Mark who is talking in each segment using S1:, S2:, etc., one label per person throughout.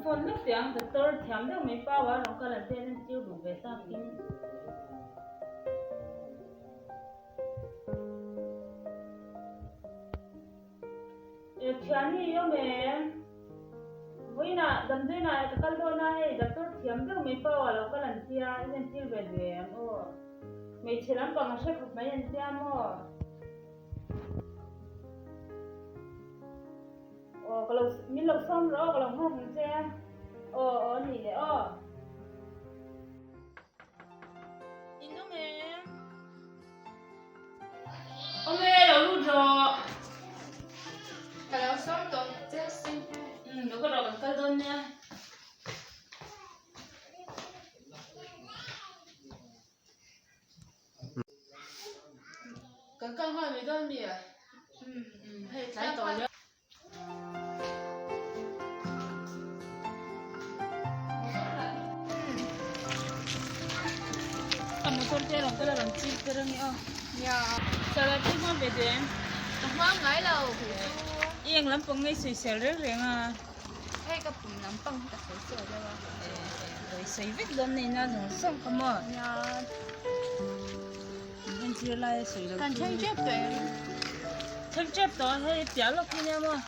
S1: phone lawk teh ang doctor thiam deuh mai pau a rawn kal an te an entir duh ve takin. E thiani i awm em? Vawiinah damdawiinah ka kal dawn a hei doctor thiam deuh mai pau a lo kal an tia i entir ve duh em aw? Hmeichhe lampang a hre khawp mai an tia maw? Aw ka lo min lo sawm rawh aw ka lo nghak ang che aw aw a nih leh aw. In awm em? Awm e lo lut rawh.
S2: Ka lo sawm tawh che sin.
S1: Umm lo ka rawh kan kal dawn nia. Kan kal nghal mai dawn mi a? Umm hei tlai tawh hle. A motor te rawn kal a rawn chik ber a ni aw.
S2: Nia.
S1: Sala te hma ve duh em?
S2: Ka hma ngai lo kei chu.
S1: I eng lampang nge i sawisel reng reng a?
S2: Hei ka pum lampang hi ka sawisel deuh a.
S1: Sawi sawi vek dawn nei na zawng zawng kha maw?
S2: Nia.
S1: In entir lai a sawi lo
S2: Kan thleng tep tawh em?
S1: Thleng tep tawh a hei piah lawk hi nia maw?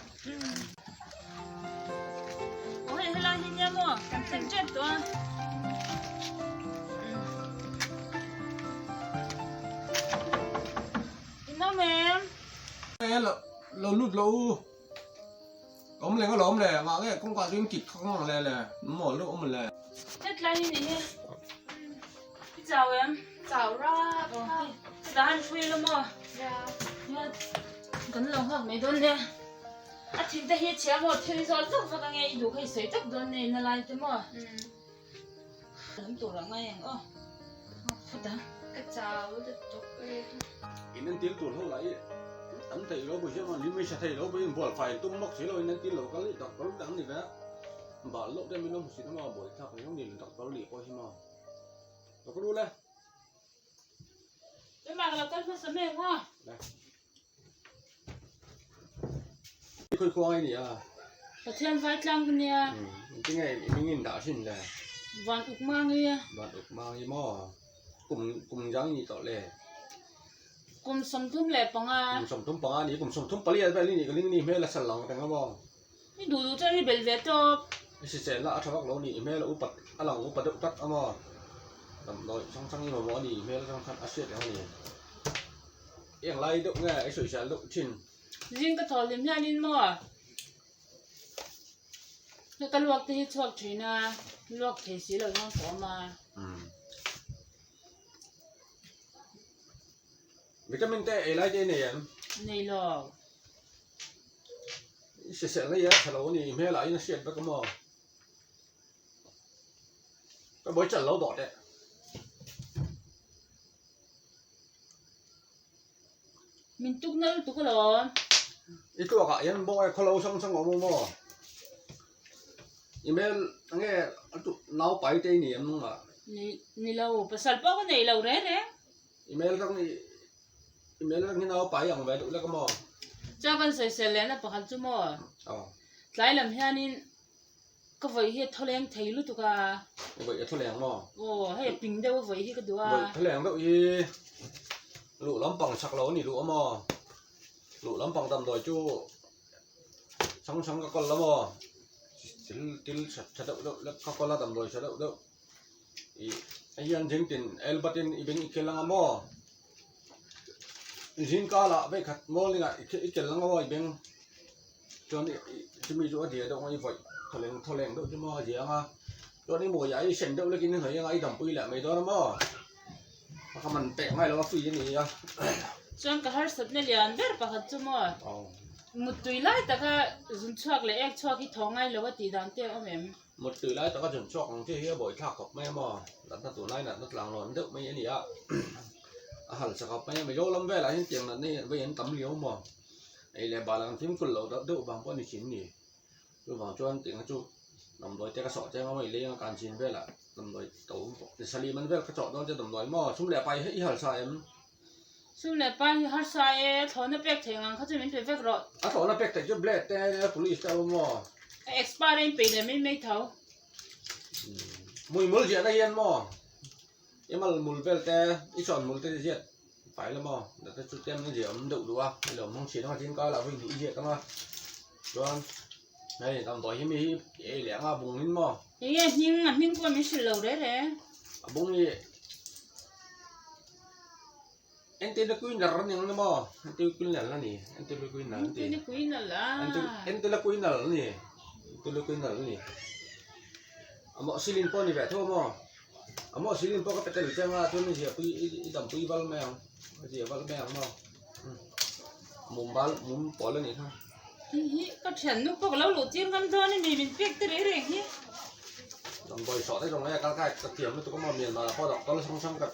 S1: Aw hei helai hi nia maw? Kan thleng tep tawh a. In awm em?
S3: Lo lo lut lo u. Awm leng alawm le, ngah nge kawngka chu in kit khawk ang le le, mawl deuh awm le.
S1: Hetlai hi ni hi, i chau em?
S2: Chau rap
S1: rap. Chutah han hrui lo maw?
S2: Nia.
S1: Nia, kan lo nghak mai dawn nia. A thin te hi chhia maw thil i zawt vak vak ange i duh kha i sawi tak dawn nia i na lai te maw? Lam tur a ngai ang aw. Phut a.
S2: Ka chau lutuk e.
S3: In entir tur ho lah i tam theih lo pawh hian lim i hre thei lo pawh in bual fai tum bawk si lo in entir lo kal i doctor te an ni ve a bal loh te min lo hmu si maw buai thlak riau ni doctor nih pawh hi maw lo ka rul e.
S1: Keimah ka lo kal hmasa mek maw.
S3: Le. Khawi khuang ai ni a.
S1: Pathian vai tlang ka nia.
S3: Tinge i ming in dah hrin le.
S1: Van uk mang i.
S3: Van uk mang i maw. Kum kum jang ni tawh le.
S1: Kum 35.
S3: Kum 35 ni kum 34 vel ni ka ling ni hmel a sal lang reng a maw.
S1: I duh duh chuan i belh ve tawp.
S3: I hrisel na a tha vak lo ni i hmel a upat a lang upa deuh tlat a maw. Damdawi chang chang i mamawh a ni i hmel atang khan a hriat reng a ni. Eng lai deuh nge i sawisel deuh thin?
S1: Zing ka thaw hlim hianin maw ka luak te hi chhuak thin a, luak thei si lo hian ka awm a.
S3: Vitamin te ei lai te i nei em?
S1: Nei lo.
S3: I hrisel na i a tha lo a ni, i hmelah in a hriat vek a maw? Ka buai chal lo dawh teh.
S1: Min tuk na lutuk alawm.
S3: I tluak ah hian bawng e khawlo hrang hrang a awm maw? I hmel enge nau pai te i ni em nung ah?
S1: Ni ni lo, pasal pawh ka nei lo reng reng.
S3: I hmel rang i i hmel rang hi nau pai ang ve duh lek a maw?
S1: Chuan kan sawisel lehna pakhat chu maw?
S3: Aw.
S1: Tlai lam hianin Ka vawi hi a thaw leng thei lutuk a.
S3: Vawi a thaw leng maw?
S1: Aw, hei a ping deuh a vawi hi ka duh a.
S3: Vawi thaw leng deuh hi luh lampang chak lo a ni luh a maw? Luh lampang damdawi chu chang chang ka kawl la maw? Thil til tha tha deuh deuh lek ka kawl a damdawi tha deuh deuh ih hei hian zing tin elbat in i beng i kel anga maw? Zingkal ah vekhat morning ah i kel anga maw i beng. Chuan chumi chu a zia deuh ang a i vawih thawleng thawleng deuh chu maw a zia ang a chuan i mawiah i sen deuh lekin i hnawih ang a i dampui leh mai dawn a maw a ka man pek ngai lo a free a ni a.
S1: Chuan ka harsatna lian ber pakhat chu maw muttui lai taka zun chhuak leh ek chhuak hi thaw ngai lo a tih dan te a awm em?
S3: Muttui lai taka zun chhuak ang chi hi a bawih thlak khawp mai a maw natna tunlai natna tlang lawn deuh mai a ni a a hal chak khawp mai a Mizoram velah hian tiang natna hi vei an tam liau maw. Ei leh bal ang fimkhul loh deuh deuh vang pawh a ni thin ni. Chuvang chuan tiang chu damdawi te ka sawh chiang a maw i leng a kan chin velah damdawi to sali man vel ka chawh dawn che damdawi maw sum leh pai hi i harsa em?
S1: Sum leh pai hi harsa e, thlawhna pek theih ang kha chu min pe vek rawh.
S3: A thlawhna pek theih chu blade te police te a awm maw?
S1: A expire a in peih leh mai mai tho.
S3: Mui mul ziahna hian maw i mal mul vel te i chawn mul te ziat fai la maw date chu tlem na ziah awm deuh duh a i lo hmang thin anga tin kala vawi hnih i ziat anga chuan hei damdawi hi mi hi i ei leh anga bung in maw.
S1: Enge a hming a hming pawh min hrilh lo reh reh.
S3: A bung hi. Entelequinal a ni ang maw? Entelequinal a ni. Entelequinal a ti.
S1: Entelequinal a.
S3: Entelequinal a ni. Entelequinal a ni. Amoxicillin pawh a ni ve tho maw? Amoxicillin pawh ka pe tel chiang a, chuan i ziah pui i dam pui val mai ang. I ziah val mai ang maw? Mum bal mum pawl a nih kha.
S1: Hi hi ka thiannu pawh ka lo luh tir ngam dawn a ni min pek te reng reng hi.
S3: Damdawi sawh te zawng e kal kai ka thiam lutuk a maw Myanmar ah pawh doctor hrang hrang ka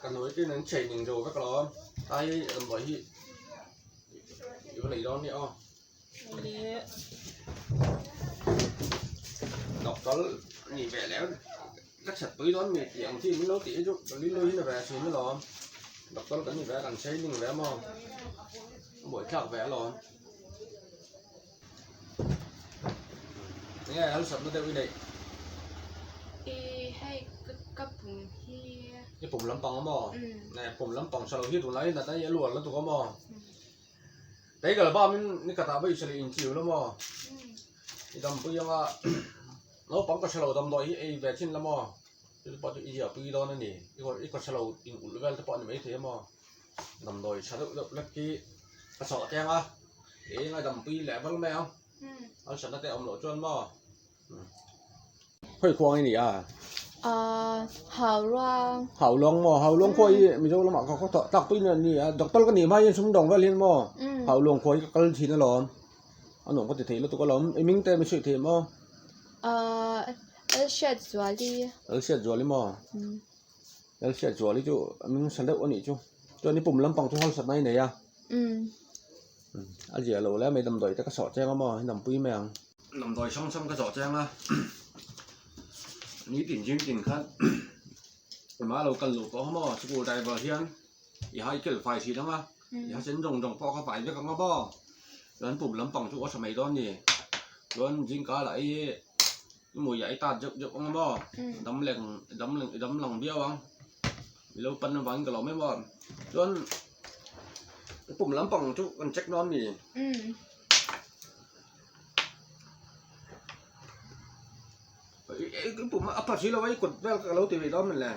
S3: ka hnuai te in an training zo vek alawm ai damdawi hi i va lei dawn nia aw. Doctor nih ve leh ka chhet pui dawn mi tih ang chi min lo tih hi chu ka rilru hi na ve thin alawm doctor kan ni ve a kan training ve a maw a buaithlak ve alawm. Enge harsatna deuh i neih?
S2: I hei ka pum hi.
S3: I pum lampang a maw? Nge pum lampang sa lo hi tunlai hi natna hi a luar lutuk a maw? Kei kal bam in ni khatah pawh i sa leh inchiu la maw? I dampui anga naupang ka hre lo damdawi hi ei ve thin la maw? Chu te pawh chu i ziahpui dawn a ni. I ka hre lo in ulh vel te pawh a ni maithei a maw? Damdawi tha deuh deuh lek hi ka chawh teng a, eng a dampui leh val mai ang. Harsatna te a awm loh chuan maw? Khawi khuang i ni a?
S2: Ahh Hauruang.
S3: Hauruang maw? Hauruang khua hi Mizo lamah ka khaw tak pui a ni a, doctor ka nih hma hian sumdawng vel hian maw Hauruang khua hi ka kal thin alawm. A nuam ka ti thei lutuk alawm. I ming te mi hrilh thei maw?
S2: Ahh Lalhriatzuali.
S3: Lalhriatzuali maw? Lalhriatzuali chu a ming sa deuh a nih chu. Chuan i pum lampang chu harsatna i nei a. A ziah loh le mai damdawi te ka sawh cheng a maw i dampui mai ang. Damdawi hrang hrang ka zawh cheng a, nitin zing tin khan engmah lo kal luh tawh a maw school driver hian i hai kel fai thin ang a, i ha sen zawng zawng pawh kha fai vek ang a maw, chuan pum lampang chu a tha mai dawn a ni, chuan zingka lah hi i mui ah i tat zeuh zeuh ang a maw, dam leng dam leng i dam lang viau ang, i lo pan avangin ka lawm em aw, chuan pum lampang chu kan check dawn a ni. A pha si lo a i kut vel ka lo ti ve dawn mawn le.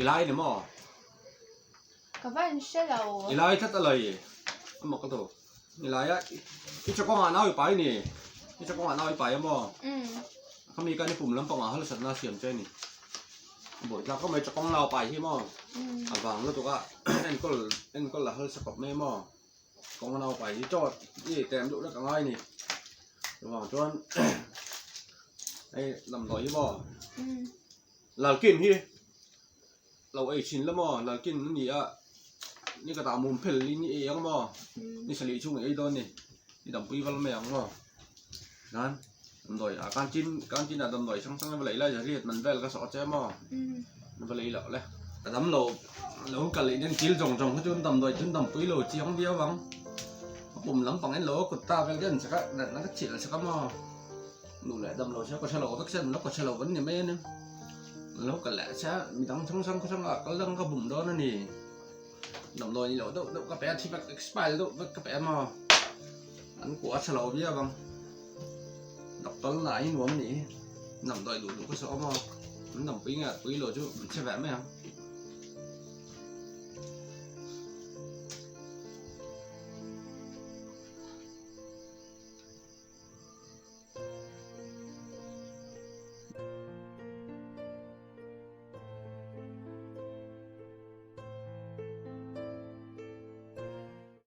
S3: I lai ni maw?
S2: Ka van hre lo.
S3: I lai tlat a lei. A mak ka tu. I lai a i chakawngah nau i pai ni. I chakawngah nau i pai a maw? Khami khan i pum lampangah harsatna a siam che a ni. Bawitlak khawp mai chakawng nau pai hi maw? A vang lutuk a enkawl enkawl a harsa khawp mai maw? Kawng nau pai hi chaw i tem duh lek a ngai ni. Chuvang chuan hei damdawi hi maw? Lalkin hi lo ei thin la maw lalkin a ni a ni ka tah mum phel in i ei ang maw ni salih chhung i ei dawn a ni i dampui val mai ang maw nan damdawi ah canteen canteen ah damdawi hrang hrang a va lei lai riat man vel ka sawh che maw va lei loh le ka dam lo lo kal leh hian kil zawng zawng kha chu an damdawi chu an dampui lo chiang viau ang a pum lampang in lo a kut ta vel te an chak a natna ka chilh chak a maw. Nu leh dam lo sia ka hre lo vek sia nula ka hre lo an ni mai a ni. An lo kal leh sia midang hrang hrang khaw hrangah kal dang ka bum dawn a ni. Damdawi ni loh deuh deuh ka pe a thi vek expire deuh vek ka pe a maw. An kuah a tha lo viau ang. Doctor lah hi nuam a nih hi. Damdawi duh duh ka saw a maw. An dampui nge pui lo chu an che ve mai ang.